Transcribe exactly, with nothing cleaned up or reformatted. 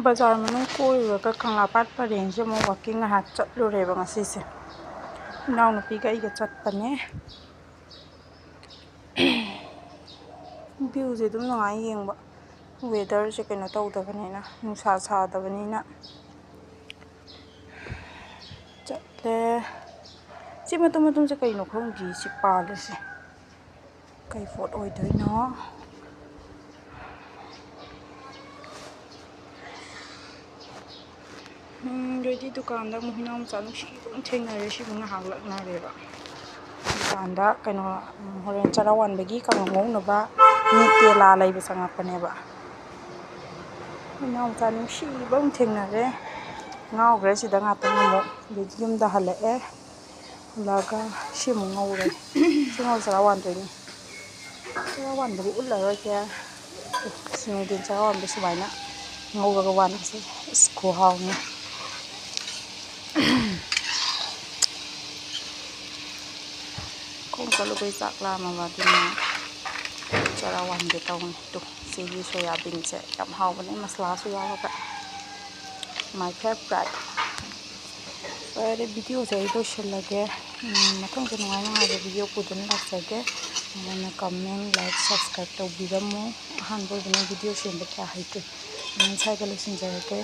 ꯕꯖꯥꯔ ꯃꯅꯨꯡ ꯀꯣꯏꯔꯨꯔꯒ ꯀꯪꯂꯥ ꯄꯥꯠ ꯄꯔꯦꯡꯁꯦ ꯑꯃꯨꯛ walking ꯉꯥꯏꯍꯥꯛ ꯆꯠꯂꯨꯔꯦꯕ ꯉꯁꯤꯁꯦ꯫ ꯏꯅꯥꯎꯅꯨꯄꯤꯒ ꯑꯩꯒ ꯆꯠꯄꯅꯦ꯫ Viewꯁꯦ ꯑꯗꯨꯝ ꯅꯨꯡꯉꯥꯏ ꯌꯦꯡꯕ꯫ Weatherꯁꯦ ꯀꯩꯅꯣ ꯇꯧꯗꯕꯅꯤꯅ, ꯅꯨꯡꯁꯥ ꯁꯥꯗꯕꯅꯤꯅ꯫ ꯆꯠꯂꯦ꯫ ꯁꯤ ꯃꯇꯨꯝ ꯃꯇꯨꯝꯁꯦ ꯀꯩꯅꯣ ꯈꯪꯗꯦ ꯁꯤ ꯄꯥꯜꯂꯤꯁꯦ꯫ ꯀꯩ ꯄꯣꯠ ꯑꯣꯏꯗꯣꯏꯅꯣ? ꯎꯝ, ꯑꯗꯩꯗꯤ ꯗꯨꯀꯥꯟꯗ ꯑꯃꯨꯛ ꯍꯨꯏꯅꯥꯎ ꯃꯆꯥ ꯅꯨꯡꯁꯤꯕ ꯑꯃ ꯊꯦꯡꯅꯔꯦ꯫ ꯁꯤꯕꯨ ꯉꯥꯏꯍꯥꯛ ꯂꯛꯅꯔꯦꯕ꯫ ꯗꯨꯀꯥꯟꯗ ꯀꯩꯅꯣ, ꯎꯝ, ꯍꯣꯔꯦꯟ ꯆꯔꯥ ꯋꯥꯟꯕꯒꯤ ꯀꯥꯡꯉꯧ ꯉꯧꯅꯕ Nutella ꯂꯩꯕ ꯆꯪꯉꯛꯄꯅꯦꯕ꯫ ꯍꯨꯏꯅꯥꯎ ꯃꯆꯥ ꯅꯨꯡꯁꯤꯕ ꯑꯃ ꯊꯦꯡꯅꯔꯦ꯫ ꯉꯥꯎꯈ꯭ꯔꯦ ꯁꯤꯗ ꯉꯥꯛꯇꯪ ꯑꯃꯨꯛ꯫ ꯑꯗꯩꯗꯤ ꯌꯨꯝꯗ ꯍꯜꯂꯛꯑꯦ꯫ ꯍꯜꯂꯛꯑꯒ ꯁꯤ ꯑꯃꯨꯛ ꯉꯧꯔꯦ꯫ ꯁꯤ ꯉꯧꯔ ꯆꯔꯥ ꯋꯥꯟꯗꯣꯏꯅꯤ꯫ ꯆꯔꯥ ꯋꯥꯟꯕꯗꯤ ꯎꯠꯂꯔꯣꯏꯒꯦ꯫ ꯁꯤ ꯅꯨꯡꯊꯤꯟ ꯆꯔꯥ ꯋꯥꯟꯕ ꯁꯨꯃꯥꯏꯅ ꯉꯧꯔꯒ ꯋꯥꯟꯕꯁꯦ ꯑꯁ ꯈꯨꯍꯥꯎꯅꯤ꯫ ꯈꯣꯡ ꯆꯠꯂꯨꯕꯩ ꯆꯥꯛ ꯂꯥꯝꯃꯕ ꯑꯗꯨꯅ ꯆꯔꯥ ꯋꯥꯟꯒꯦ ꯇꯧꯅꯤ꯫ ꯇꯨ, ꯁꯤꯒꯤ ꯁꯣꯌꯥꯕꯤꯟꯁꯦ ꯌꯥꯝ ꯍꯥꯎꯕꯅꯦ, ꯃꯁꯂꯥꯁꯨ ꯌꯥꯎꯔꯒ꯫ My favorite꯫ ꯐꯔꯦ, videoꯁꯦ ꯑꯩ ꯂꯣꯏꯁꯤꯜꯂꯒꯦ꯫ ꯎꯝ, ꯃꯊꯪꯁꯨ ꯅꯨꯡꯉꯥꯏ ꯅꯨꯡꯉꯥꯏꯕ video ꯄꯨꯗꯨꯅ ꯂꯥꯛꯆꯒꯦ꯫ ꯑꯗꯨꯅ comment, like, subscribe ꯇꯧꯕꯤꯔꯝꯃꯨ꯫ ꯑꯍꯥꯟꯕ ꯑꯣꯏꯕꯅ video ꯁꯦꯝꯕ ꯀꯌꯥ ꯍꯩꯇꯦ꯫ ꯑꯗꯨꯅ ꯁ꯭ꯋꯥꯏꯗ ꯂꯣꯏꯁꯤꯟꯖꯔꯒꯦ꯫